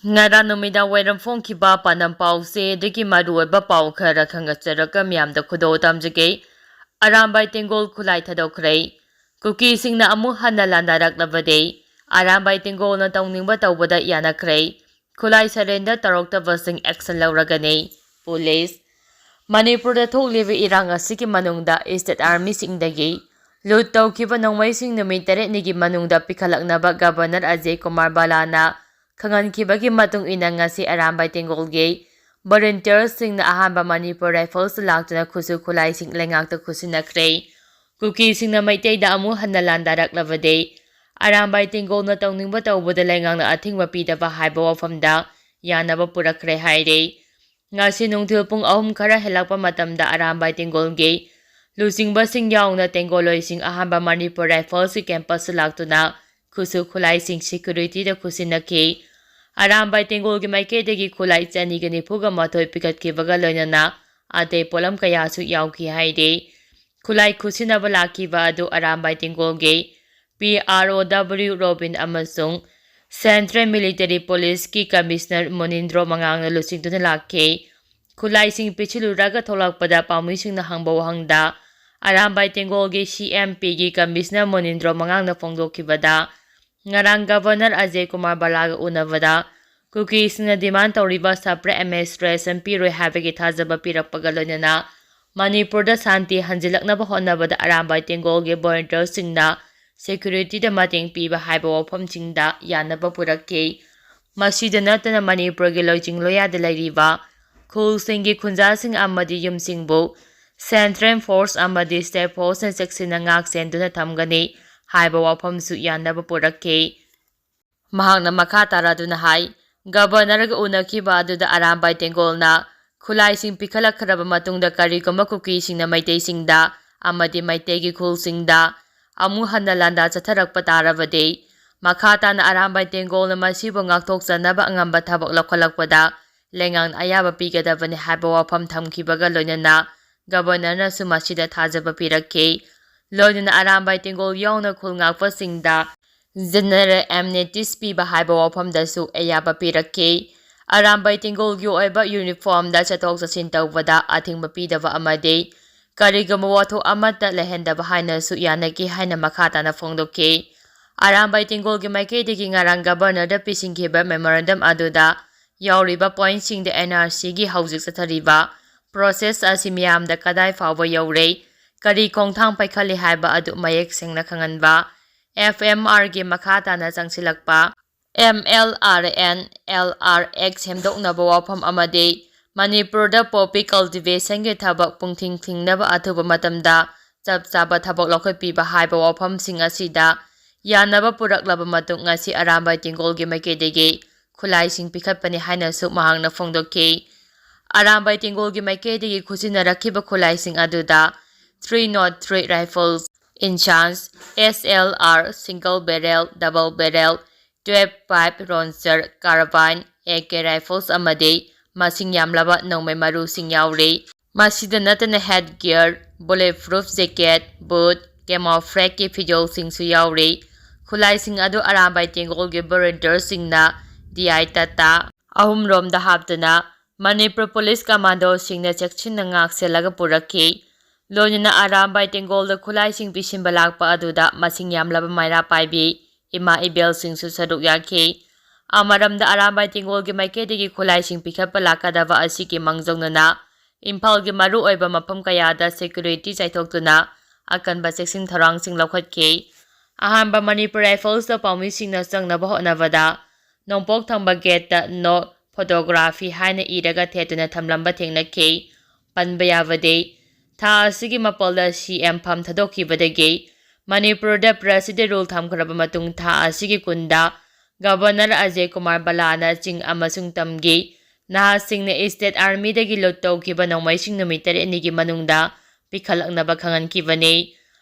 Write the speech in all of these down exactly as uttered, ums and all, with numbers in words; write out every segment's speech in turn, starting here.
ꯉꯔꯥꯡ ꯅꯨꯃꯤꯗꯥꯡ ꯋꯥꯏꯔꯝ ꯐꯣꯡꯈꯤꯕ ꯄꯥꯟꯗꯝ ꯄꯥꯎꯁꯦ ꯑꯗꯨꯒꯤ ꯃꯔꯨꯑꯣꯏꯕ ꯄꯥꯎ ꯈꯔ ꯈꯪꯒꯠꯆꯔꯒ ꯃꯤꯌꯥꯝꯗ ꯈꯨꯗꯣꯜ ꯇꯝꯖꯒꯦ꯫ ꯑꯔꯥꯝꯕꯥꯏ ꯇꯦꯡꯒꯣꯜ ꯈꯨꯠꯂꯥꯏ ꯊꯥꯗꯣꯛꯈ꯭ꯔꯦ꯫ ꯀꯨꯀꯤꯁꯤꯡꯅ ꯑꯃꯨꯛ ꯍꯟꯅ ꯂꯥꯟꯗꯥꯔꯛꯂꯕꯗꯤ ꯑꯔꯥꯝꯕꯥꯏ ꯇꯦꯡꯒꯣꯜꯅ ꯇꯧꯅꯤꯡꯕ ꯇꯧꯕꯗ ꯌꯥꯅꯈ꯭ꯔꯦ꯫ ꯈꯨꯠꯂꯥꯏ surrender ꯇꯧꯔꯛꯇꯕꯁꯤꯡ action ꯂꯧꯔꯒꯅꯤ꯫ ꯄꯨꯂꯤꯁ꯫ ꯃꯅꯤꯄꯨꯔꯗ ꯊꯣꯛꯂꯤꯕ ꯏꯔꯥꯡ ꯑꯁꯤꯒꯤ ꯃꯅꯨꯡꯗ state armyꯁꯤꯡꯗꯒꯤ ꯂꯨꯠ ꯇꯧꯈꯤꯕ ꯅꯣꯡꯃꯩꯁꯤꯡ ꯅꯨꯃꯤꯠ ꯇꯔꯦꯠꯅꯤꯒꯤ ꯃꯅꯨꯡꯗ ꯄꯤꯈꯠꯂꯛꯅꯕ ꯒꯕꯔꯅꯔ ꯑꯖꯌ ꯀꯨꯃꯥꯔ ꯕꯂꯥꯅ ꯈꯪꯍꯟꯈꯤꯕꯒꯤ ꯃꯇꯨꯡ ꯏꯟꯅ ꯉꯁꯤ ꯑꯔꯥꯝꯕꯥꯏ ꯇꯦꯡꯒꯣꯜꯒꯤ volunteerꯁꯤꯡꯅ ꯑꯍꯥꯟꯕ ꯃꯅꯤꯄꯨꯔ Rifles ꯂꯥꯛꯇꯨꯅ ꯈꯨꯠꯁꯨ ꯈꯨꯠꯂꯥꯏꯁꯤꯡ ꯂꯩꯉꯥꯛꯇ ꯈꯨꯠꯁꯤꯟꯅꯈ꯭ꯔꯦ꯫ ꯀꯨꯀꯤꯁꯤꯡꯅ ꯃꯩꯇꯩꯗ ꯑꯃꯨꯛ ꯍꯟꯅ ꯂꯥꯟꯗꯥꯔꯛꯂꯕꯗꯤ ꯑꯔꯥꯝꯕꯥꯏ ꯇꯦꯡꯒꯣꯜꯅ ꯇꯧꯅꯤꯡꯕ ꯇꯧꯕꯗ ꯂꯩꯉꯥꯛꯅ ꯑꯊꯤꯡꯕ ꯄꯤꯗꯕ ꯍꯥꯏꯕ ꯋꯥꯐꯝꯗ ꯌꯥꯅꯕ ꯄꯨꯔꯛꯈ꯭ꯔꯦ ꯍꯥꯏꯔꯦ꯫ ꯉꯁꯤ ꯅꯨꯡꯊꯤꯜ ꯄꯨꯡ ꯑꯍꯨꯝ ꯈꯔ ꯍꯦꯜꯂꯛꯄ ꯃꯇꯝꯗ ꯑꯔꯥꯝꯕꯥꯏ ꯇꯦꯡꯒꯣꯜꯒꯤ ꯂꯨꯆꯤꯡꯕꯁꯤꯡ ꯌꯥꯎꯅ ꯇꯦꯡꯒꯣꯜꯂꯣꯏꯁꯤꯡ ꯑꯍꯥꯟꯕ ꯃꯅꯤꯄꯨꯔ Riflesꯀꯤ campusꯇ ꯂꯥꯛꯇꯨꯅ ꯈꯨꯠꯁꯨ ꯈꯨꯠꯂꯥꯏꯁꯤꯡ securityꯗ ꯈꯨꯠꯁꯤꯟꯅꯈꯤ꯫ ꯑꯔꯥꯝꯕꯥꯏ ꯇꯦꯡꯒꯣꯜꯒꯤ ꯃꯥꯏꯀꯩꯗꯒꯤ ꯈꯨꯠꯂꯥꯏ ꯆꯅꯤꯒ ꯅꯤꯐꯨꯒ ꯃꯥꯊꯣꯏ ꯄꯤꯈꯠꯈꯤꯕꯒ ꯂꯣꯏꯅꯅ ꯑꯇꯩ ꯄꯣꯠꯂꯝ ꯀꯌꯥꯁꯨ ꯌꯥꯎꯈꯤ ꯍꯥꯏꯔꯤ꯫ ꯈꯨꯠꯂꯥꯏ ꯈꯨꯠꯁꯤꯟꯅꯕ ꯂꯥꯛꯈꯤꯕ ꯑꯗꯨ ꯑꯔꯥꯝꯕꯥꯏ ꯇꯦꯡꯒꯣꯜꯒꯤ P R O W Robin ꯑꯃꯁꯨꯡ Central Military Policeꯀꯤ Commissioner ꯃꯣꯅꯤꯟꯗ꯭ꯔꯣ ꯃꯉꯥꯡꯅ ꯂꯨꯆꯤꯡꯗꯨꯅ ꯂꯥꯛꯈꯤ꯫ ꯈꯨꯠꯂꯥꯏꯁꯤꯡ ꯄꯤꯁꯤꯜꯂꯨꯔꯒ ꯊꯣꯛꯂꯛꯄꯗ ꯄꯥꯎꯃꯤꯁꯤꯡꯅ ꯍꯪꯕ ꯋꯥꯍꯪꯗ Arambai ꯇꯦꯡꯒꯣꯜꯒꯤ C M Pꯒꯤ Commissioner Monindro ꯃꯉꯥꯡꯅ ꯐꯣꯡꯗꯣꯛꯈꯤꯕꯗ, ꯉꯔꯥꯡ ꯒꯕꯔꯅꯔ ꯑꯖꯌ ꯀꯨꯃꯥꯔ ꯕꯂꯥꯒ ꯎꯅꯕꯗ ꯀꯨꯀꯤꯁꯤꯡꯅ demand ꯇꯧꯔꯤꯕ separate administration ꯄꯤꯔꯣꯏ ꯍꯥꯏꯕꯒꯤ ꯊꯥꯖꯕ ꯄꯤꯔꯛꯄꯒ ꯂꯣꯏꯅꯅ ꯃꯅꯤꯄꯨꯔꯗ ꯁꯥꯟꯇꯤ ꯍꯟꯖꯤꯜꯂꯛꯅꯕ ꯍꯣꯠꯅꯕꯗ ꯑꯔꯥꯝꯕꯥꯏ ꯇꯦꯡꯒꯣꯜꯒꯤ volunteerꯁꯤꯡꯅ securityꯗ ꯃꯇꯦꯡ ꯄꯤꯕ ꯍꯥꯏꯕ ꯋꯥꯐꯝꯁꯤꯡꯗ ꯌꯥꯅꯕ ꯄꯨꯔꯛꯈꯤ꯫ ꯃꯁꯤꯗ ꯅꯠꯇꯅ ꯃꯅꯤꯄꯨꯔꯒꯤ ꯂꯣꯏꯖꯤꯡ ꯂꯣꯌꯥꯗ ꯂꯩꯔꯤꯕ ꯈꯨꯜꯁꯤꯡꯒꯤ ꯈꯨꯟꯖꯥꯁꯤꯡ ꯑꯃꯗꯤ ꯌꯨꯝꯁꯤꯡꯕꯨ Central Force ꯑꯃꯗꯤ State Forceꯅ ꯆꯦꯛꯁꯤꯟꯅ ꯉꯥꯛ ꯁꯦꯟꯗꯨꯅ ꯊꯝꯒꯅꯤ ꯍꯥꯏꯕ ꯋꯥꯐꯝꯁꯨ ꯌꯥꯅꯕ ꯄꯨꯔꯛꯈꯤ꯫ ꯃꯍꯥꯛꯅ ꯃꯈꯥ ꯇꯥꯔꯗꯨꯅ ꯍꯥꯏ, ꯒꯕꯔꯅꯔꯒ ꯎꯅꯈꯤꯕ ꯑꯗꯨꯗ ꯑꯔꯥꯝꯕꯥꯏ ꯇꯦꯡꯒꯣꯜꯅ ꯈꯨꯠꯂꯥꯏꯁꯤꯡ ꯄꯤꯈꯠꯂꯛꯈ꯭ꯔꯕ ꯃꯇꯨꯡꯗ ꯀꯔꯤꯒꯨꯝꯕ ꯀꯨꯀꯤꯁꯤꯡꯅ ꯃꯩꯇꯩꯁꯤꯡꯗ ꯑꯃꯗꯤ ꯃꯩꯇꯩꯒꯤ ꯈꯨꯜꯁꯤꯡꯗ ꯑꯃꯨꯛ ꯍꯟꯅ ꯂꯥꯟꯗꯥ ꯆꯠꯊꯔꯛꯄ ꯇꯥꯔꯕꯗꯤ, ꯃꯈꯥ ꯇꯥꯅ ꯑꯔꯥꯝꯕꯥꯏ ꯇꯦꯡꯒꯣꯜꯅ ꯃꯁꯤꯕꯨ ꯉꯥꯛꯊꯣꯛꯆꯅꯕ ꯑꯉꯝꯕ ꯊꯕꯛ ꯂꯧꯈꯠꯂꯛꯄꯗ ꯂꯩꯉꯥꯛꯅ ꯑꯌꯥꯕ ꯄꯤꯒꯗꯕꯅꯤ ꯍꯥꯏꯕ ꯋꯥꯐꯝ ꯊꯝꯈꯤꯕꯒ ꯂꯣꯏꯅꯅ ꯒꯕꯔꯅꯔꯅꯁꯨ ꯃꯁꯤꯗ ꯊꯥꯖꯕ ꯄꯤꯔꯛꯈꯤ꯫ ꯂꯣꯏꯅꯅ ꯑꯔꯥꯝꯕꯥꯏ ꯇꯦꯡꯒꯣꯜ ꯌꯥꯎꯅ ꯈꯨꯜ ꯉꯥꯛꯄꯁꯤꯡꯗ ꯖꯦꯅꯔꯦꯜ ꯑꯦꯝꯅꯦꯇꯤꯁ ꯄꯤꯕ ꯍꯥꯏꯕ ꯋꯥꯐꯝꯗꯁꯨ ꯑꯌꯥꯕ ꯄꯤꯔꯛꯈꯤ꯫ ꯑꯔꯥꯝꯕꯥꯏ ꯇꯦꯡꯒꯣꯜꯒꯤ ꯑꯣꯏꯕ ꯌꯨꯅꯤꯐꯣꯔꯝꯗ ꯆꯠꯊꯣꯛ ꯆꯠꯁꯤꯟ ꯇꯧꯕꯗ ꯑꯊꯤꯡꯕ ꯄꯤꯗꯕ ꯑꯃꯗꯤ ꯀꯔꯤꯒꯨꯝꯕ ꯋꯥꯊꯣꯛ ꯑꯃꯠꯇ ꯂꯩꯍꯟꯗꯕ ꯍꯥꯏꯅꯁꯨ ꯌꯥꯅꯈꯤ ꯍꯥꯏꯅ ꯃꯈꯥ ꯇꯥꯅ ꯐꯣꯡꯗꯣꯛꯈꯤ꯫ ꯑꯔꯥꯝꯕꯥꯏ ꯇꯦꯡꯒꯣꯜꯒꯤ ꯃꯥꯏꯀꯩꯗꯒꯤ ꯉꯔꯥꯡ ꯒꯕꯔꯅꯔꯗ ꯄꯤꯁꯤꯟꯈꯤꯕ ꯃꯦꯃꯣꯔꯦꯟꯗꯝ ꯑꯗꯨꯗ ꯌꯥꯎꯔꯤꯕ ꯄꯣꯏꯟꯠꯁꯤꯡꯗ ꯑꯦꯟ ꯑꯥꯔ ꯁꯤꯒꯤ ꯍꯧꯖꯤꯛ ꯆꯠꯊꯔꯤꯕ ꯄ꯭ꯔꯣꯁꯦꯁ ꯑꯁꯤ ꯃꯤꯌꯥꯝꯗ ꯀꯗꯥꯏ ꯐꯥꯎꯕ ꯌꯧꯔꯦ, ꯀꯔꯤ ꯈꯣꯡꯊꯥꯡ ꯄꯥꯏꯈꯠꯂꯤ ꯍꯥꯏꯕ ꯑꯗꯨ ꯃꯌꯦꯛ ꯁꯦꯡꯅ ꯈꯪꯍꯟꯕ꯫ ꯑꯦꯐ ꯑꯦꯝ ꯑꯥꯔꯒꯤ ꯃꯈꯥ ꯇꯥꯅ ꯆꯪꯁꯤꯜꯂꯛꯄ, M L R N L R X ꯁꯦꯝꯗꯣꯛꯅꯕ ꯋꯥꯐꯝ ꯑꯃꯗꯤ ꯃꯅꯤꯄꯨꯔꯗ ꯄꯣꯄꯤ ꯀꯜꯇꯤꯚꯦꯁꯟꯒꯤ ꯊꯕꯛ ꯄꯨꯡꯊꯤꯡ ꯊꯤꯡꯅꯕ ꯑꯊꯨꯕ ꯃꯇꯝꯗ ꯆꯞ ꯆꯥꯕ ꯊꯕꯛ ꯂꯧꯈꯠꯄꯤꯕ ꯍꯥꯏꯕ ꯋꯥꯐꯝꯁꯤꯡ ꯑꯁꯤꯗ ꯌꯥꯅꯕ ꯄꯨꯔꯛꯂꯕ ꯃꯇꯨꯡ ꯉꯁꯤ ꯑꯔꯥꯝꯕꯥꯏ ꯇꯦꯡꯒꯣꯜꯒꯤ ꯃꯥꯏꯀꯩꯗꯒꯤ ꯈꯨꯠꯂꯥꯏꯁꯤꯡ ꯄꯤꯈꯠꯄꯅꯤ ꯍꯥꯏꯅꯁꯨ ꯃꯍꯥꯛꯅ ꯐꯣꯡꯗꯣꯛꯈꯤ꯫ ꯑꯔꯥꯝꯕꯥꯏ ꯇꯦꯡꯒꯣꯜꯒꯤ ꯃꯥꯏꯀꯩꯗꯒꯤ ꯈꯨꯠꯁꯤꯟꯅꯔꯛꯈꯤꯕ ꯈꯨꯠꯂꯥꯏꯁꯤꯡ ꯑꯗꯨꯗ three nought three rifles, ꯏꯟꯁꯥꯟꯁ, S L R single barrel, double barrel, twelve five launcher, carbine, A K rifles ꯑꯃꯗꯤ ꯃꯁꯤꯡ ꯌꯥꯝꯂꯕ ꯅꯣꯡꯃꯩ ꯃꯔꯨꯁꯤꯡ ꯌꯥꯎꯔꯤ꯫ ꯃꯁꯤꯗ ꯅꯠꯇꯅ head gear, bullet proof jacket, boot, camouflageꯀꯤ ꯐꯤꯖꯣꯜꯁꯤꯡꯁꯨ ꯌꯥꯎꯔꯤ꯫ ꯈꯨꯠꯂꯥꯏꯁꯤꯡ ꯑꯗꯨ ꯑꯔꯥꯝꯕꯥꯏ ꯇꯦꯡꯒꯣꯜꯒꯤ ꯚꯣꯂꯨꯟꯇꯤꯌꯔꯁꯤꯡꯅ D I ꯇꯇꯥ ꯑꯍꯨꯝꯔꯣꯝꯗ ꯍꯥꯞꯇꯨꯅ ꯃꯅꯤꯄꯨꯔ ꯄꯨꯂꯤꯁ ꯀꯃꯥꯟꯗꯣꯁꯤꯡꯅ ꯆꯦꯛꯁꯤꯟꯅ ꯉꯥꯛ ꯁꯦꯜꯂꯒ ꯄꯨꯔꯛꯈꯤ꯫ ꯂꯣꯏꯅꯅ ꯑꯔꯥꯝꯕꯥꯏ ꯇꯦꯡꯒꯣꯜꯗ ꯈꯨꯠꯂꯥꯏꯁꯤꯡ ꯄꯤꯁꯤꯟꯕ ꯂꯥꯛꯄ ꯑꯗꯨꯗ ꯃꯁꯤꯡ ꯌꯥꯝꯂꯕ ꯃꯩꯔꯥ ꯄꯥꯏꯕꯤ ꯏꯃꯥ ꯏꯕꯦꯜꯁꯤꯡꯁꯨ ꯁꯔꯨꯛ ꯌꯥꯈꯤ꯫ ꯑꯃꯔꯣꯝꯗ ꯑꯔꯥꯝꯕꯥꯏ ꯇꯦꯡꯒꯣꯜꯒꯤ ꯃꯥꯏꯀꯩꯗꯒꯤ ꯈꯨꯠꯂꯥꯏꯁꯤꯡ ꯄꯤꯈꯠꯄ ꯂꯥꯛꯀꯗꯕ ꯑꯁꯤꯒꯤ ꯃꯥꯡꯖꯧꯅꯅ ꯏꯝꯐꯥꯜꯒꯤ ꯃꯔꯨꯑꯣꯏꯕ ꯃꯐꯝ ꯀꯌꯥꯗ ꯁꯦꯀ꯭ꯌꯨꯔꯤꯇꯤ ꯆꯥꯏꯊꯣꯛꯇꯨꯅ ꯑꯀꯟꯕ ꯆꯦꯛꯁꯤꯟ ꯊꯧꯔꯥꯡꯁꯤꯡ ꯂꯧꯈꯠꯈꯤ꯫ ꯑꯍꯥꯟꯕ ꯃꯅꯤꯄꯨꯔ ꯔꯥꯏꯐꯜꯁꯇ ꯄꯥꯎꯃꯤꯁꯤꯡꯅ ꯆꯪꯅꯕ ꯍꯣꯠꯅꯕꯗ ꯅꯣꯡꯄꯣꯛ ꯊꯪꯕ ꯒꯦꯠꯇ no photography ꯍꯥꯏꯅ ꯏꯔꯒ ꯊꯦꯠꯇꯨꯅ ꯊꯝꯂꯝꯕ ꯊꯦꯡꯅꯈꯤ꯫ ꯄꯟꯕ ꯌꯥꯕꯗꯤ, ꯊꯥ ꯑꯁꯤꯒꯤ ꯃꯥꯄꯜꯗ ꯁꯤ ꯑꯦꯝ ꯐꯝ ꯊꯥꯗꯣꯛꯈꯤꯕꯗꯒꯤ ꯃꯅꯤꯄꯨꯔꯗ ꯄ꯭ꯔꯦꯁꯤꯗꯦꯟ ꯔꯨꯜ ꯊꯝꯈ꯭ꯔꯕ ꯃꯇꯨꯡ ꯊꯥ ꯑꯁꯤꯒꯤ ꯀꯨꯟꯗ ꯒꯕꯔꯅꯔ ꯑꯖꯌ ꯀꯨꯃꯥꯔ ꯕꯂꯥꯅ ꯆꯤꯡ ꯑꯃꯁꯨꯡ ꯇꯝꯒꯤ ꯅꯍꯥꯁꯤꯡꯅ ꯏꯁꯇꯦꯠ ꯑꯥꯔꯃꯤꯗꯒꯤ ꯂꯨꯠ ꯇꯧꯈꯤꯕ ꯅꯣꯡꯃꯩꯁꯤꯡ ꯅꯨꯃꯤꯠ ꯇꯔꯦꯠꯅꯤꯒꯤ ꯃꯅꯨꯡꯗ ꯄꯤꯈꯠꯂꯛꯅꯕ ꯈꯪꯍꯟꯈꯤꯕꯅꯤ꯫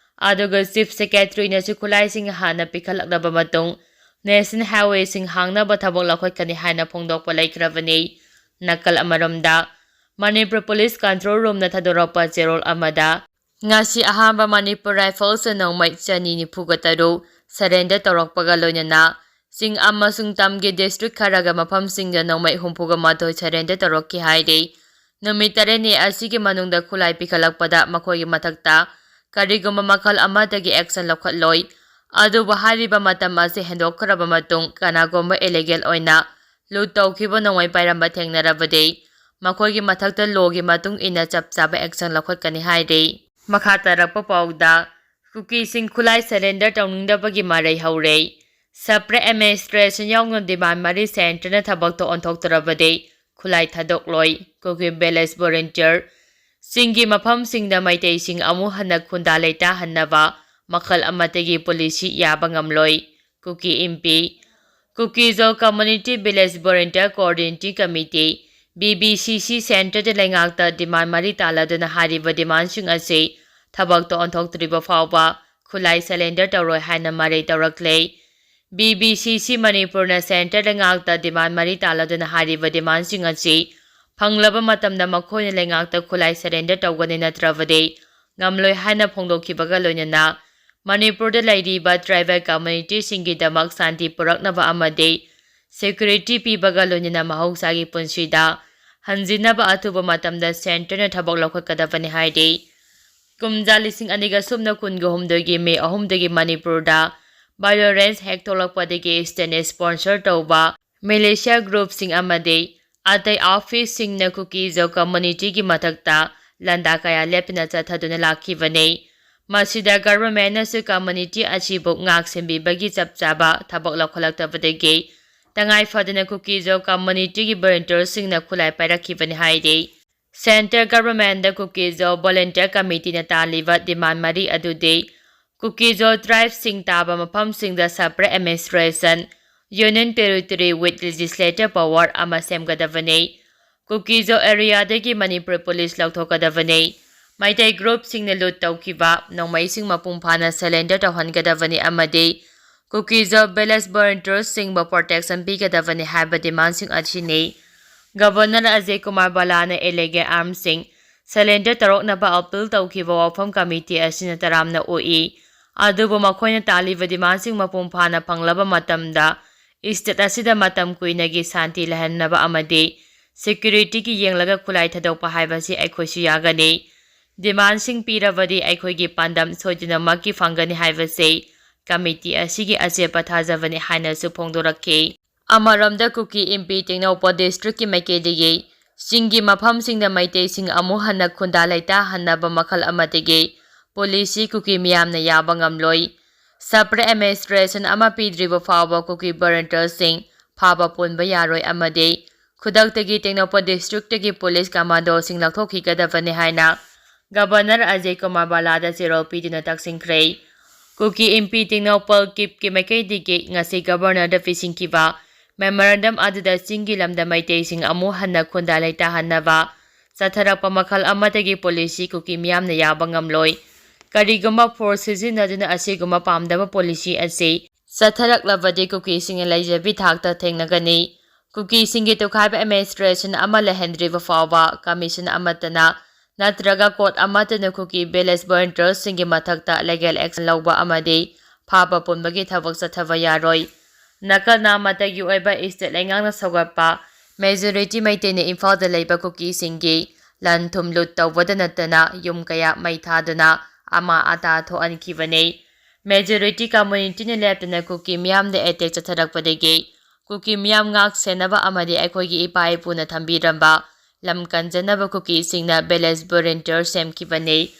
ꯑꯗꯨꯒ ꯆꯤꯐ ꯁꯦꯀ꯭ꯔꯦꯇꯔꯤꯅꯁꯨ ꯈꯨꯠꯂꯥꯏꯁꯤꯡ ꯍꯥꯟꯅ ꯄꯤꯈꯠꯂꯛꯂꯕ ꯃꯇꯨꯡ ꯅꯦꯁꯅꯦꯜ ꯍꯥꯏꯋꯦꯁꯤꯡ ꯍꯥꯡꯅꯕ ꯊꯕꯛ ꯂꯧꯈꯠꯀꯅꯤ ꯍꯥꯏꯅ ꯐꯣꯡꯗꯣꯛꯄ ꯂꯩꯈ꯭ꯔꯕꯅꯤ꯫ ꯅꯥꯀꯜ ꯑꯃꯔꯣꯝꯗ, ꯃꯅꯤꯄꯨꯔ ꯄꯨꯂꯤꯁ ꯀꯟꯇ꯭ꯔꯣꯜ ꯔꯨꯝꯅ ꯊꯥꯗꯣꯔꯛꯄ ꯆꯦꯔꯣꯜ ꯑꯃꯗ, ꯉꯁꯤ ꯑꯍꯥꯟꯕ ꯃꯅꯤꯄꯨꯔ ꯔꯥꯏꯐꯜꯁꯅ ꯅꯣꯡꯃꯩ ꯆꯅꯤ ꯅꯤꯐꯨꯒ ꯇꯔꯨꯛ, surrender ꯇꯧꯔꯛꯄꯒ ꯂꯣꯏꯅꯅ ꯆꯤꯡ ꯑꯃꯁꯨꯡ ꯇꯝꯒꯤ district ꯈꯔꯒ ꯃꯐꯝꯁꯤꯡꯗ ꯅꯣꯡꯃꯩ ꯍꯨꯝꯐꯨꯒ ꯃꯥꯊꯣꯏ surrender ꯇꯧꯔꯛꯈꯤ ꯍꯥꯏꯔꯤ꯫ ꯅꯨꯃꯤꯠ ꯇꯔꯦꯠꯅꯤ ꯑꯁꯤꯒꯤ ꯃꯅꯨꯡꯗ ꯈꯨꯠꯂꯥꯏ ꯄꯤꯈꯠꯂꯛꯄꯗ ꯃꯈꯣꯏꯒꯤ ꯃꯊꯛꯇ ꯀꯔꯤꯒꯨꯝꯕ ꯃꯈꯜ ꯑꯃꯠꯇꯒꯤ action ꯂꯧꯈꯠꯂꯣꯏ꯫ ꯑꯗꯨꯕꯨ ꯍꯥꯏꯔꯤꯕ ꯃꯇꯝ ꯑꯁꯤ ꯍꯦꯟꯗꯣꯛꯈ꯭ꯔꯕ ꯃꯇꯨꯡ ꯀꯅꯥꯒꯨꯝꯕ illegal ꯑꯣꯏꯅ loot ꯇꯧꯈꯤꯕ ꯅꯣꯡꯃꯩ ꯄꯥꯏꯔꯝꯕ ꯊꯦꯡꯅꯔꯕꯗꯤ ꯃꯈꯣꯏꯒꯤ ꯃꯊꯛꯇ lawꯒꯤ ꯃꯇꯨꯡ ꯏꯟꯅ ꯆꯞ ꯆꯥꯕ action ꯂꯧꯈꯠꯀꯅꯤ ꯍꯥꯏꯔꯤ꯫ ꯃꯈꯥ ꯇꯥꯔꯛꯄ ꯄꯥꯎꯗ, ꯀꯨꯀꯤꯁꯤꯡ ꯈꯨꯠꯂꯥꯏ surrender ꯇꯧꯅꯤꯡꯗꯕꯒꯤ ꯃꯔꯩ ꯍꯧꯔꯦ꯫ Separate administration ꯌꯥꯎꯅ demand ꯃꯔꯤ centreꯅ ꯊꯕꯛꯇ ꯑꯣꯟꯊꯣꯛꯇ꯭ꯔꯕꯗꯤ ꯈꯨꯠꯂꯥꯏ ꯊꯥꯗꯣꯛꯂꯣꯏ꯫ ꯀꯨꯀꯤ village volunteer ꯁꯤꯡꯒꯤ ꯃꯐꯝꯁꯤꯡꯗ ꯃꯩꯇꯩꯁꯤꯡ ꯑꯃꯨꯛ ꯍꯟꯅ ꯈꯨꯟꯗꯥ ꯂꯩꯇꯥꯍꯟꯅꯕ ꯃꯈꯜ ꯑꯃꯠꯇꯒꯤ policy ꯌꯥꯕ ꯉꯝꯂꯣꯏ꯫ ꯀꯨꯀꯤ ꯏꯝꯄꯤ, ꯀꯨꯀꯤꯖꯣ Community Village Volunteer Coordinating Committee, B V C C centreꯗ ꯂꯩꯉꯥꯛꯇ demand ꯃꯔꯤ ꯇꯥꯜꯂꯗꯨꯅ ꯍꯥꯏꯔꯤꯕ demandꯁꯤꯡ ꯑꯁꯤ ꯊꯕꯛꯇ ꯑꯣꯟꯊꯣꯛꯇ꯭ꯔꯤꯕ ꯐꯥꯎꯕ ꯈꯨꯠꯂꯥꯏ surrender ꯇꯧꯔꯣꯏ ꯍꯥꯏꯅ ꯃꯔꯩ ꯇꯧꯔꯛꯂꯦ꯫ B V C C ꯃꯅꯤꯄꯨꯔꯅ centre ꯂꯩꯉꯥꯛꯇ demand ꯃꯔꯤ ꯇꯥꯜꯂꯗꯨꯅ ꯍꯥꯏꯔꯤꯕ demandꯁꯤꯡ ꯑꯁꯤ ꯐꯪꯂꯕ ꯃꯇꯝꯗ ꯃꯈꯣꯏꯅ ꯂꯩꯉꯥꯛꯇ ꯈꯨꯠꯂꯥꯏ surrender ꯇꯧꯒꯅꯤ, ꯅꯠꯇ꯭ꯔꯕꯗꯤ ꯉꯝꯂꯣꯏ ꯍꯥꯏꯅ ꯐꯣꯡꯗꯣꯛꯈꯤꯕꯒ ꯂꯣꯏꯅꯅ ꯃꯅꯤꯄꯨꯔꯗ ꯂꯩꯔꯤꯕ tribal communityꯁꯤꯡꯒꯤꯗꯃꯛ ꯁꯥꯟꯇꯤ ꯄꯨꯔꯛꯅꯕ ꯑꯃꯗꯤ security ꯄꯤꯕꯒ ꯂꯣꯏꯅꯅ ꯃꯍꯧꯁꯥꯒꯤ ꯄꯨꯟꯁꯤꯗ ꯍꯟꯖꯤꯟꯅꯕ ꯑꯊꯨꯕ ꯃꯇꯝꯗ centreꯅ ꯊꯕꯛ ꯂꯧꯈꯠꯀꯗꯕꯅꯤ ꯍꯥꯏꯔꯤ꯫ ꯀꯨꯝꯖꯥ ꯂꯤꯁꯤꯡ ꯑꯅꯤꯒ ꯁꯨꯞꯅ ꯀꯨꯟꯒ ꯍꯨꯝꯗꯣꯏꯒꯤ May ꯑꯍꯨꯝꯗꯒꯤ ꯃꯅꯤꯄꯨꯔꯗ violence ꯍꯦꯛ ꯊꯣꯛꯂꯛꯄꯗꯒꯤ stateꯅ sponsor ꯇꯧꯕ militia groupꯁꯤꯡ ꯑꯃꯗꯤ ꯑꯇꯩ officeꯁꯤꯡꯅ ꯀꯨꯀꯤꯖꯣ communityꯒꯤ ꯃꯊꯛꯇ ꯂꯥꯟꯗꯥ ꯀꯌꯥ ꯂꯦꯞꯇꯅ ꯆꯠꯊꯗꯨꯅ ꯂꯥꯛꯈꯤꯕꯅꯤ꯫ ꯃꯁꯤꯗ governmentꯅꯁꯨ community ꯑꯁꯤꯕꯨ ꯉꯥꯛ ꯁꯦꯟꯕꯤꯕꯒꯤ ꯆꯞ ꯆꯥꯕ ꯊꯕꯛ ꯂꯧꯈꯠꯂꯛꯇꯕꯗꯒꯤ ꯇꯉꯥꯏ ꯐꯗꯅ ꯀꯨꯀꯤꯖꯣ communityꯒꯤ volunteerꯁꯤꯡꯅ ꯈꯨꯠꯂꯥꯏ ꯄꯥꯏꯔꯛꯈꯤꯕꯅꯤ ꯍꯥꯏꯔꯤ꯫ Centre governmentꯗ ꯀꯨꯀꯤꯖꯣ volunteer committeeꯅ ꯇꯥꯜꯂꯤꯕ demand ꯃꯔꯤ ꯑꯗꯨꯗꯤ ꯀꯨꯀꯤꯖꯣ tribeꯁꯤꯡ ꯇꯥꯕ ꯃꯐꯝꯁꯤꯡꯗ separate administration, union territory with legislative power ꯑꯃ ꯁꯦꯝꯒꯗꯕꯅꯤ꯫ ꯀꯨꯀꯤꯖꯣ areaꯗꯒꯤ ꯃꯅꯤꯄꯨꯔ police ꯂꯧꯊꯣꯛꯀꯗꯕꯅꯤ꯫ ꯃꯩꯇꯩ groupꯁꯤꯡꯅ loot ꯇꯧꯈꯤꯕ ꯅꯣꯡꯃꯩꯁꯤꯡ ꯃꯄꯨꯡ ꯐꯥꯅ surrender ꯇꯧꯍꯟꯒꯗꯕꯅꯤ ꯑꯃꯗꯤ ꯀꯨꯀꯤꯖꯣ village volunteersꯁꯤꯡꯕꯨ protection ꯄꯤꯒꯗꯕꯅꯤ ꯍꯥꯏꯕ demandꯁꯤꯡ ꯑꯁꯤꯅꯤ꯫ Governor Ajay Kumar ꯚꯜꯂꯥꯅ illegal armsꯁꯤꯡ surrender ꯇꯧꯔꯛꯅꯕ appeal ꯇꯧꯈꯤꯕ ꯋꯥꯐꯝ committee ꯑꯁꯤꯅ ꯇꯔꯥꯝꯅ ꯑꯣꯛꯏ꯫ ꯑꯗꯨꯕꯨ ꯃꯈꯣꯏꯅ ꯇꯥꯜꯂꯤꯕ ꯗꯤꯃꯥꯟꯁꯤꯡ ꯃꯄꯨꯡ ꯐꯥꯅ ꯐꯪꯂꯕ ꯃꯇꯝꯗ ꯏꯁꯇꯦꯠ ꯑꯁꯤꯗ ꯃꯇꯝ ꯀꯨꯏꯅꯒꯤ ꯁꯥꯟꯇꯤ ꯂꯩꯍꯟꯅꯕ ꯑꯃꯗꯤ ꯁꯦꯀ꯭ꯌꯨꯔꯤꯇꯤꯒꯤ ꯌꯦꯡꯂꯒ ꯈꯨꯠꯂꯥꯏ ꯊꯥꯗꯣꯛꯄ ꯍꯥꯏꯕꯁꯤ ꯑꯩꯈꯣꯏꯁꯨ ꯌꯥꯒꯅꯤ꯫ ꯗꯤꯃꯥꯟꯁꯤꯡ ꯄꯤꯔꯕꯗꯤ ꯑꯩꯈꯣꯏꯒꯤ ꯄꯥꯟꯗꯝ ꯁꯣꯏꯗꯅꯃꯛꯀꯤ ꯐꯪꯒꯅꯤ ꯍꯥꯏꯕꯁꯤ ꯀꯃꯤꯇꯤ ꯑꯁꯤꯒꯤ ꯑꯆꯦꯠꯄ ꯊꯥꯖꯕꯅꯤ ꯍꯥꯏꯅꯁꯨ ꯐꯣꯡꯗꯣꯔꯛꯈꯤ꯫ ꯑꯃꯔꯣꯝꯗ ꯀꯨꯀꯤ ꯏꯝꯄꯤ ꯇꯦꯡꯅꯧꯄꯜ ꯗꯤꯁꯇ꯭ꯔꯤꯛꯀꯤ ꯃꯥꯏꯀꯩꯗꯒꯤ ꯆꯤꯡꯒꯤ ꯃꯐꯝꯁꯤꯡꯗ ꯃꯩꯇꯩꯁꯤꯡ ꯑꯃꯨꯛ ꯍꯟꯅ ꯈꯨꯟꯗꯥ ꯂꯩꯇꯥꯍꯟꯅꯕ ꯃꯈꯜ ꯑꯃꯗꯒꯤ ꯄꯣꯂꯤꯁꯤ ꯀꯨꯀꯤ ꯃꯤꯌꯥꯝꯅ ꯌꯥꯕ ꯉꯝꯂꯣꯏ꯫ ꯁꯄꯔꯦꯠ ꯑꯦꯗꯃꯤꯅꯤꯁꯇ꯭ꯔꯦꯁꯟ ꯑꯃ ꯄꯤꯗ꯭ꯔꯤꯕ ꯐꯥꯎꯕ ꯀꯨꯀꯤ ꯚꯣꯂꯨꯟꯇꯤꯌꯔꯁꯤꯡ ꯐꯥꯕ ꯄꯨꯟꯕ ꯌꯥꯔꯣꯏ ꯑꯃꯗꯤ ꯈꯨꯗꯛꯇꯒꯤ ꯇꯦꯡꯅꯧꯄꯜ ꯗꯤꯁꯇ꯭ꯔꯤꯛꯇꯒꯤ ꯄꯨꯂꯤꯁ ꯀꯃꯥꯟꯗꯣꯁꯤꯡ ꯂꯧꯊꯣꯛꯈꯤꯒꯗꯕꯅꯤ ꯍꯥꯏꯅ ꯒꯕꯔꯅꯔ ꯑꯖꯌ ꯀꯨꯃꯥꯔ ꯕꯂꯥꯗ ꯆꯦꯔꯣꯜ ꯄꯤꯗꯨꯅ ꯇꯛꯁꯤꯟꯈ꯭ꯔꯦ꯫ ꯀꯨꯀꯤ ꯏꯝꯄꯤ ꯇꯦꯡꯅꯧꯄꯜ ꯀꯤꯞꯀꯤ ꯃꯥꯏꯀꯩꯗꯒꯤ ꯉꯁꯤ ꯒꯕꯔꯅꯔꯗ ꯄꯤꯁꯤꯟꯈꯤꯕ ꯃꯦꯃꯣꯔꯦꯟꯗꯝ ꯑꯗꯨꯗ ꯆꯤꯡꯒꯤ ꯂꯝꯗ ꯃꯩꯇꯩꯁꯤꯡ ꯑꯃꯨꯛ ꯍꯟꯅ ꯈꯨꯟꯗꯥ ꯂꯩꯇꯥꯍꯟꯅꯕ ꯆꯠꯊꯔꯛꯄ ꯃꯈꯜ ꯑꯃꯠꯇꯒꯤ ꯄꯣꯂꯤꯁꯤ ꯀꯨꯀꯤ ꯃꯤꯌꯥꯝꯅ ꯌꯥꯕ ꯉꯝꯂꯣꯏ꯫ ꯀꯔꯤꯒꯨꯝꯕ ꯐꯣꯔꯁ ꯁꯤꯖꯤꯟꯅꯗꯨꯅ ꯑꯁꯤꯒꯨꯝꯕ ꯄꯥꯝꯗꯕ ꯄꯣꯂꯤꯁꯤ ꯑꯁꯤ ꯆꯠꯊꯔꯛꯂꯕꯗꯤ ꯀꯨꯀꯤꯁꯤꯡꯅ ꯂꯩꯖꯕꯤ ꯊꯥꯛꯇ ꯊꯦꯡꯅꯒꯅꯤ꯫ ꯀꯨꯀꯤꯁꯤꯡꯒꯤ ꯇꯣꯈꯥꯏꯕ ꯑꯦꯗꯃꯤꯅꯤꯁꯇ꯭ꯔꯦꯁꯟ ꯑꯃ ꯂꯩꯍꯟꯗ꯭ꯔꯤꯕ ꯐꯥꯎꯕ ꯀꯃꯤꯁꯟ ꯑꯃꯠꯇꯅ ꯅꯠꯇ꯭ꯔꯒ ꯀꯣꯔꯠ ꯑꯃꯠꯇꯅ ꯀꯨꯀꯤ ꯚꯤꯂꯦꯖ ꯚꯣꯂꯨꯟꯇꯤꯌꯔꯁꯤꯡꯒꯤ ꯃꯊꯛꯇ ꯂꯤꯒꯦꯜ ꯑꯦꯛꯁꯟ ꯂꯧꯕ ꯑꯃꯗꯤ ꯐꯥꯕ ꯄꯨꯟꯕꯒꯤ ꯊꯕꯛ ꯆꯠꯊꯕ ꯌꯥꯔꯣꯏ꯫ ꯅꯥꯀꯜ ꯅꯥꯃꯇꯒꯤ ꯑꯣꯏꯕ ꯏꯁꯇꯦꯠ ꯂꯩꯉꯥꯛꯅ ꯁꯧꯒꯠꯄ ꯃꯦꯖꯣꯔꯤꯇꯤ ꯃꯩꯇꯩꯅ ꯏꯝꯐꯥꯜꯗ ꯂꯩꯕ ꯀꯨꯀꯤꯁꯤꯡꯒꯤ ꯂꯟ ꯊꯨꯝ ꯂꯨꯠ ꯇꯧꯕꯗ ꯅꯠꯇꯅ ꯌꯨꯝ ꯀꯌꯥ ꯃꯩ ꯊꯥꯗꯨꯅ ꯑꯃꯥ ꯑꯇꯥ ꯊꯣꯛꯍꯟꯈꯤꯕꯅꯤ꯫ ꯃꯦꯖꯣꯔꯤꯇꯤ ꯀꯝꯃꯨꯅꯤꯇꯤꯅ ꯂꯦꯞꯇꯅ ꯀꯨꯀꯤ ꯃꯤꯌꯥꯝꯗ ꯑꯦꯇꯦꯛ ꯆꯠꯊꯔꯛꯄꯗꯒꯤ ꯀꯨꯀꯤ ꯃꯤꯌꯥꯝ ꯉꯥꯛ ꯁꯦꯟꯅꯕ ꯑꯃꯗꯤ ꯑꯩꯈꯣꯏꯒꯤ ꯏꯄꯥ ꯏꯄꯨꯅ ꯊꯝꯕꯤꯔꯝꯕ ꯂꯝ ꯀꯟꯖꯅꯕ ꯀꯨꯀꯤꯁꯤꯡꯅ ꯚꯤꯂꯦꯖ ꯚꯣꯂꯨꯟꯇꯤꯌꯔ ꯁꯦꯝꯈꯤꯕꯅꯤ꯫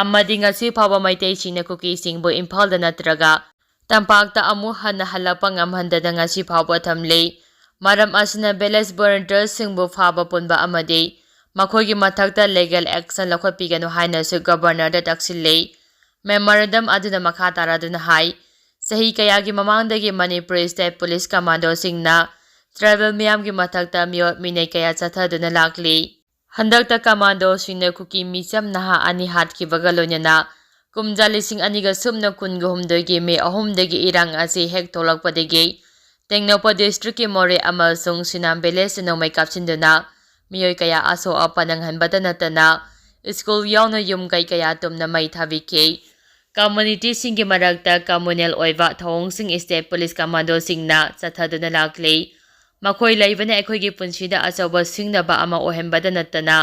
ꯑꯃꯗꯤ ꯉꯁꯤ ꯐꯥꯎꯕ ꯃꯩꯇꯩꯁꯤꯡꯅ ꯀꯨꯀꯤꯁꯤꯡꯕꯨ ꯏꯝꯐꯥꯜꯗ ꯅꯠꯇ꯭ꯔꯒ ꯇꯝꯄꯥꯛꯇ ꯑꯃꯨꯛ ꯍꯟꯅ ꯍꯜꯂꯛꯄ ꯉꯝꯍꯟꯗꯅ ꯉꯁꯤ ꯐꯥꯎꯕ ꯊꯝꯂꯤ꯫ ꯃꯔꯝ ꯑꯁꯤꯅ ꯚꯤꯂꯦꯖ ꯚꯣꯂꯨꯟꯇꯤꯌꯔꯁꯤꯡꯕꯨ ꯐꯥꯕ ꯄꯨꯟꯕ ꯑꯃꯗꯤ ꯃꯈꯣꯏꯒꯤ ꯃꯊꯛꯇ ꯂꯤꯒꯦꯜ ꯑꯦꯛꯁꯟ ꯂꯧꯈꯠꯄꯤꯒꯅꯨ ꯍꯥꯏꯅꯁꯨ ꯒꯕꯔꯅꯔꯗ ꯇꯛꯁꯤꯜꯂꯤ꯫ ꯃꯦꯃꯣꯔꯦꯟꯗꯝ ꯑꯗꯨꯅ ꯃꯈꯥ ꯇꯥꯔꯗꯨꯅ ꯍꯥꯏ, ꯆꯍꯤ ꯀꯌꯥꯒꯤ ꯃꯃꯥꯡꯗꯒꯤ ꯃꯅꯤꯄꯨꯔ ꯁ꯭ꯇꯦꯠ ꯄꯨꯂꯤꯁ ꯀꯃꯥꯟꯗꯣꯁꯤꯡꯅ ꯇ꯭ꯔꯥꯏꯕꯦꯜ ꯃꯤꯌꯥꯝꯒꯤ ꯃꯊꯛꯇ ꯃꯤꯑꯣꯠ ꯃꯤꯅꯩ ꯀꯌꯥ ꯆꯠꯊꯗꯨꯅ ꯂꯥꯛꯂꯤ꯫ ꯍꯟꯗꯛꯇ ꯀꯃꯥꯟꯗꯣꯁꯤꯡꯅ ꯀꯨꯀꯤ ꯃꯤꯆꯝ ꯅꯍꯥ ꯑꯅꯤ ꯍꯥꯠꯈꯤꯕꯒ ꯂꯣꯏꯅꯅ ꯀꯨꯝꯖꯥ ꯂꯤꯁꯤꯡ ꯑꯅꯤꯒ ꯁꯨꯞꯅ ꯀꯨꯟꯒ ꯍꯨꯝꯗꯣꯏꯒꯤ ꯃꯦ ꯑꯍꯨꯝꯗꯒꯤ ꯏꯔꯥꯡ ꯑꯁꯤ ꯍꯦꯛ ꯊꯣꯛꯂꯛꯄꯗꯒꯤ ꯇꯦꯡꯅꯧꯄꯜ ꯗꯤꯁꯇ꯭ꯔꯤꯛꯀꯤ ꯃꯣꯔꯦ ꯑꯃꯁꯨꯡ ꯁꯤꯅꯥꯝ ꯚꯤꯂꯦꯖꯇ ꯅꯣꯡꯃꯩ ꯀꯥꯞꯁꯤꯟꯗꯨꯅ ꯃꯤꯑꯣꯏ ꯀꯌꯥ ꯑꯁꯣꯛ ꯑꯄꯟ ꯅꯪꯍꯟꯕꯇ ꯅꯠꯇꯅ ꯁ꯭ꯀꯨꯜ ꯌꯥꯎꯅ ꯌꯨꯝ ꯀꯩ ꯀꯌꯥ ꯇꯨꯝꯅ ꯃꯩ ꯊꯥꯕꯤꯈꯤ꯫ Communityꯁꯤꯡꯒꯤ ꯃꯔꯛꯇ communal ꯑꯣꯏꯕ ꯊꯧꯑꯣꯡꯁꯤꯡ state police commandoꯁꯤꯡꯅ ꯆꯠꯊꯗꯨꯅ ꯂꯥꯛꯂꯤ꯫ ꯃꯈꯣꯏ ꯂꯩꯕꯅ ꯑꯩꯈꯣꯏꯒꯤ ꯄꯨꯟꯁꯤꯗ ꯑꯆꯧꯕ ꯁꯤꯡꯅꯕ ꯑꯃ ꯑꯣꯏꯍꯟꯕꯗ ꯅꯠꯇꯅ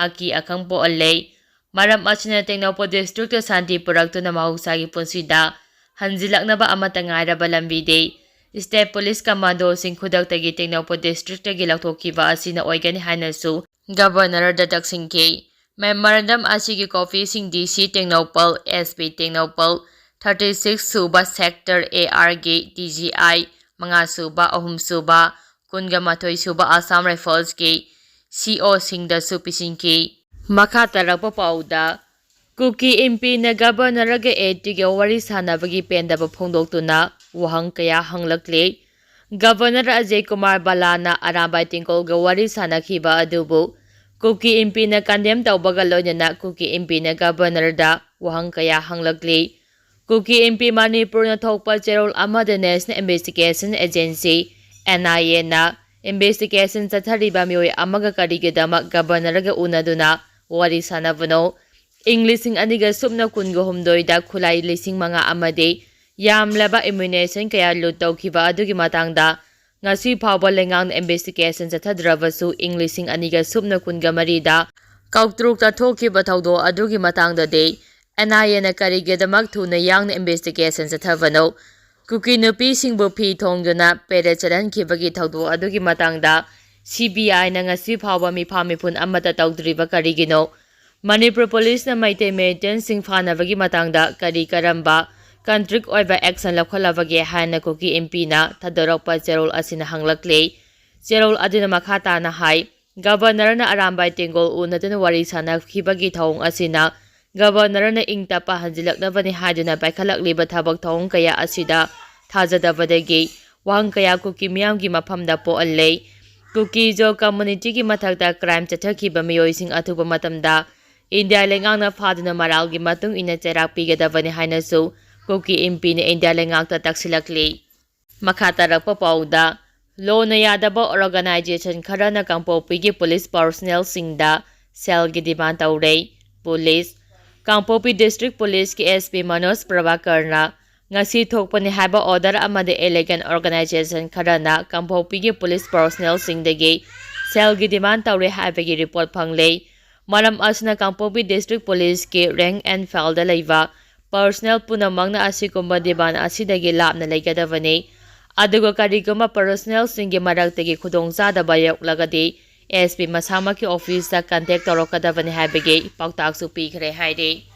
ꯑꯀꯤ ꯑꯈꯪ ꯄꯣꯛꯍꯜꯂꯦ꯫ ꯃꯔꯝ ꯑꯁꯤꯅ ꯇꯦꯡꯅꯧꯄꯜ districtꯇ ꯁꯥꯟꯇꯤ ꯄꯨꯔꯛꯇꯨꯅ ꯃꯍꯧꯁꯥꯒꯤ ꯄꯨꯟꯁꯤꯗ ꯍꯟꯖꯤꯜꯂꯛꯅꯕ ꯑꯃꯠꯇ ꯉꯥꯏꯔꯕ ꯂꯝꯕꯤꯗꯤ state police commandoꯁꯤꯡ ꯈꯨꯗꯛꯇꯒꯤ ꯇꯦꯡꯅꯧꯄꯜ districtꯇꯒꯤ ꯂꯧꯊꯣꯛꯈꯤꯕ ꯑꯁꯤꯅ ꯑꯣꯏꯒꯅꯤ ꯍꯥꯏꯅꯁꯨ governorꯗ ꯇꯛꯁꯤꯟꯈꯤ꯫ Memorandum ꯑꯁꯤꯒꯤ copyꯁꯤꯡ D C Tengnoupal, S P Tengnoupal, thirty six ꯁꯨꯕ sector A Rꯒꯤ D G I, ꯃꯉꯥ ꯁꯨꯕ, ꯑꯍꯨꯝ ꯁꯨꯕ, ꯀꯨꯟꯒ ꯃꯥꯊꯣꯏ ꯁꯨꯕ Assam Riflesꯀꯤ C Oꯁꯤꯡꯗꯁꯨ ꯄꯤꯁꯤꯟꯈꯤ꯫ ꯃꯈꯥ ꯇꯥꯔꯛꯄ ꯄꯥꯎꯗ, ꯀꯨꯀꯤ ꯏꯝꯄꯤꯅ governorꯒ ADꯒ ꯋꯥꯔꯤ ꯁꯥꯟꯅꯕꯒꯤ ꯄꯦꯟꯗꯕ ꯐꯣꯡꯗꯣꯛꯇꯨꯅ ꯋꯥꯍꯪ ꯀꯌꯥ ꯍꯪꯂꯛꯂꯤ꯫ Governor ꯑꯖꯌ ꯀꯨꯃꯥꯔ ꯕꯂꯥꯅ ꯑꯔꯥꯝꯕꯥꯏ ꯇꯦꯡꯒꯣꯜꯒ ꯋꯥꯔꯤ ꯁꯥꯟꯅꯈꯤꯕ ꯑꯗꯨꯕꯨ ꯀꯨꯀꯤ ꯏꯝꯄꯤꯅ condemn ꯇꯧꯕꯒ ꯂꯣꯏꯅꯅ ꯀꯨꯀꯤ ꯏꯝꯄꯤꯅ governorꯗ ꯋꯥꯍꯪ ꯀꯌꯥ ꯍꯪꯂꯛꯂꯤ꯫ ꯀꯨꯀꯤ ꯏꯝꯄꯤ ꯃꯅꯤꯄꯨꯔꯅ ꯊꯣꯛꯄ ꯆꯦꯔꯣꯜ ꯑꯃꯗ National Investigation Agency, N I Aꯅ investigation ꯆꯠꯊꯔꯤꯕ ꯃꯤꯑꯣꯏ ꯑꯃꯒ ꯀꯔꯤꯒꯤꯗꯃꯛ governorꯒ ꯎꯅꯗꯨꯅ ꯋꯥꯔꯤ ꯁꯥꯟꯅꯕꯅꯣ? ꯏꯪ ꯂꯤꯁꯤꯡ ꯑꯅꯤꯒ ꯁꯨꯞꯅ ꯀꯨꯟꯒ ꯍꯨꯝꯗꯣꯏꯗ ꯈꯨꯠꯂꯥꯏ ꯂꯤꯁꯤꯡ ꯃꯉꯥ ꯑꯃꯗꯤ ꯌꯥꯝꯂꯕ ammunition ꯀꯌꯥ loot ꯇꯧꯈꯤꯕ ꯑꯗꯨꯒꯤ ꯃꯇꯥꯡꯗ ꯉꯁꯤ ꯐꯥꯎꯕ ꯂꯩꯉꯥꯛꯅ investigation ꯆꯠꯊꯗ꯭ꯔꯕꯁꯨ, ꯏꯪ ꯂꯤꯁꯤꯡ ꯑꯅꯤꯒ ꯁꯨꯞꯅ ꯀꯨꯟꯒ ꯃꯔꯤꯗ ꯀꯥꯎꯇ꯭ꯔꯨꯛꯇ ꯊꯣꯛꯈꯤꯕ ꯊꯧꯗꯣꯛ ꯑꯗꯨꯒꯤ ꯃꯇꯥꯡꯗꯗꯤ N I Aꯅ ꯀꯔꯤꯒꯤꯗꯃꯛ ꯊꯨꯅ ꯌꯥꯡꯅ investigation ꯆꯠꯊꯕꯅꯣ? ꯀꯨꯀꯤ ꯅꯨꯄꯤꯁꯤꯡꯕꯨ ꯐꯤ ꯊꯣꯡꯗꯨꯅ parade ꯆꯠꯍꯟꯈꯤꯕꯒꯤ ꯊꯧꯗꯣꯛ ꯑꯗꯨꯒꯤ ꯃꯇꯥꯡꯗ C B Iꯅ ꯉꯁꯤ ꯐꯥꯎꯕ ꯃꯤꯐꯥ ꯃꯤꯄꯨꯟ ꯑꯃꯠꯇ ꯇꯧꯗ꯭ꯔꯤꯕ ꯀꯔꯤꯒꯤꯅꯣ? ꯃꯅꯤꯄꯨꯔ policeꯅ ꯃꯩꯇꯩ militantꯁꯤꯡ ꯐꯥꯅꯕꯒꯤ ꯃꯇꯥꯡꯗ ꯀꯔꯤ ꯀꯔꯝꯕ concrete ꯑꯣꯏꯕ action ꯂꯧꯈꯠꯂꯕꯒꯦ ꯍꯥꯏꯅ ꯀꯨꯀꯤ ꯏꯝꯄꯤꯅ ꯊꯥꯗꯣꯔꯛꯄ ꯆꯦꯔꯣꯜ ꯑꯁꯤꯅ ꯍꯪꯂꯛꯂꯤ꯫ ꯆꯦꯔꯣꯜ ꯑꯗꯨꯅ ꯃꯈꯥ ꯇꯥꯅ ꯍꯥꯏ, governorꯅ ꯑꯔꯥꯝꯕꯥꯏ ꯇꯦꯡꯒꯣꯜ ꯎꯅꯗꯨꯅ ꯋꯥꯔꯤ ꯁꯥꯟꯅꯈꯤꯕꯒꯤ ꯊꯧꯑꯣꯡ ꯑꯁꯤꯅ governorꯅ ꯏꯪ ꯇꯞꯄ ꯍꯟꯖꯤꯜꯂꯛꯅꯕꯅꯤ ꯍꯥꯏꯗꯨꯅ ꯄꯥꯏꯈꯠꯂꯛꯂꯤꯕ ꯊꯕꯛ ꯊꯧꯑꯣꯡ ꯀꯌꯥ ꯑꯁꯤꯗ ꯊꯥꯖꯗꯕꯗꯒꯤ ꯋꯥꯍꯪ ꯀꯌꯥ ꯀꯨꯀꯤ ꯃꯤꯌꯥꯝꯒꯤ ꯃꯐꯝꯗ ꯄꯣꯛꯍꯜꯂꯦ꯫ ꯀꯨꯀꯤ-ꯖꯣ communityꯒꯤ ꯃꯊꯛꯇ crime ꯆꯠꯊꯈꯤꯕ ꯃꯤꯑꯣꯏꯁꯤꯡ ꯑꯊꯨꯕ ꯃꯇꯝꯗ ꯏꯟꯗꯤꯌꯥ ꯂꯩꯉꯥꯛꯅ ꯐꯥꯗꯨꯅ ꯃꯔꯥꯜꯒꯤ ꯃꯇꯨꯡ ꯏꯟꯅ ꯆꯩꯔꯥꯛ ꯄꯤꯒꯗꯕꯅꯤ ꯍꯥꯏꯅꯁꯨ ꯀꯨꯀꯤ ꯏꯝꯄꯤꯅ ꯏꯟꯗꯤꯌꯥ ꯂꯩꯉꯥꯛꯇ ꯇꯛꯁꯤꯜꯂꯛꯂꯤ꯫ ꯃꯈꯥ ꯇꯥꯔꯛꯄ ꯄꯥꯎꯗ, ꯂꯣꯅ ꯌꯥꯗꯕ organization ꯈꯔꯅ ꯀꯥꯡꯄꯣꯛꯄꯤꯒꯤ police personnelꯁꯤꯡꯗ ꯁꯦꯜꯒꯤ demand ꯇꯧꯔꯦ꯫ Police ꯀꯥꯡꯄꯣꯛꯄꯤ District Policeꯀꯤ S P ꯃꯅꯣꯖ ꯄ꯭ꯔꯚꯥꯀꯔꯅ ꯉꯁꯤ ꯊꯣꯛꯄꯅꯤ ꯍꯥꯏꯕ order ꯑꯃꯗ illegal organization ꯈꯔꯅ ꯀꯥꯡꯄꯣꯛꯄꯤꯒꯤ police personnelꯁꯤꯡꯗꯒꯤ ꯁꯦꯜꯒꯤ demand ꯇꯧꯔꯦ ꯍꯥꯏꯕꯒꯤ report ꯐꯪꯂꯦ꯫ ꯃꯔꯝ ꯑꯁꯤꯅ ꯀꯥꯡꯄꯣꯛꯄꯤ District Policeꯀꯤ rank and fileꯗ ꯂꯩꯕ personnel ꯄꯨꯝꯅꯃꯛꯅ ꯑꯁꯤꯒꯨꯝꯕ demand ꯑꯁꯤꯗꯒꯤ ꯂꯥꯞꯅ ꯂꯩꯒꯗꯕꯅꯤ꯫ ꯑꯗꯨꯒ ꯀꯔꯤꯒꯨꯝꯕ personnelꯁꯤꯡꯒꯤ ꯃꯔꯛꯇꯒꯤ ꯈꯨꯗꯣꯡꯆꯥꯗꯕ ꯌꯧꯔꯛꯂꯒꯗꯤ S P ꯃꯁꯥꯃꯛꯀꯤ officeꯇ contact ꯇꯧꯔꯛꯀꯗꯕꯅꯤ ꯍꯥꯏꯕꯒꯤ ꯄꯥꯎꯇꯥꯛꯁꯨ ꯄꯤꯈ꯭ꯔꯦ ꯍꯥꯏꯔꯤ꯫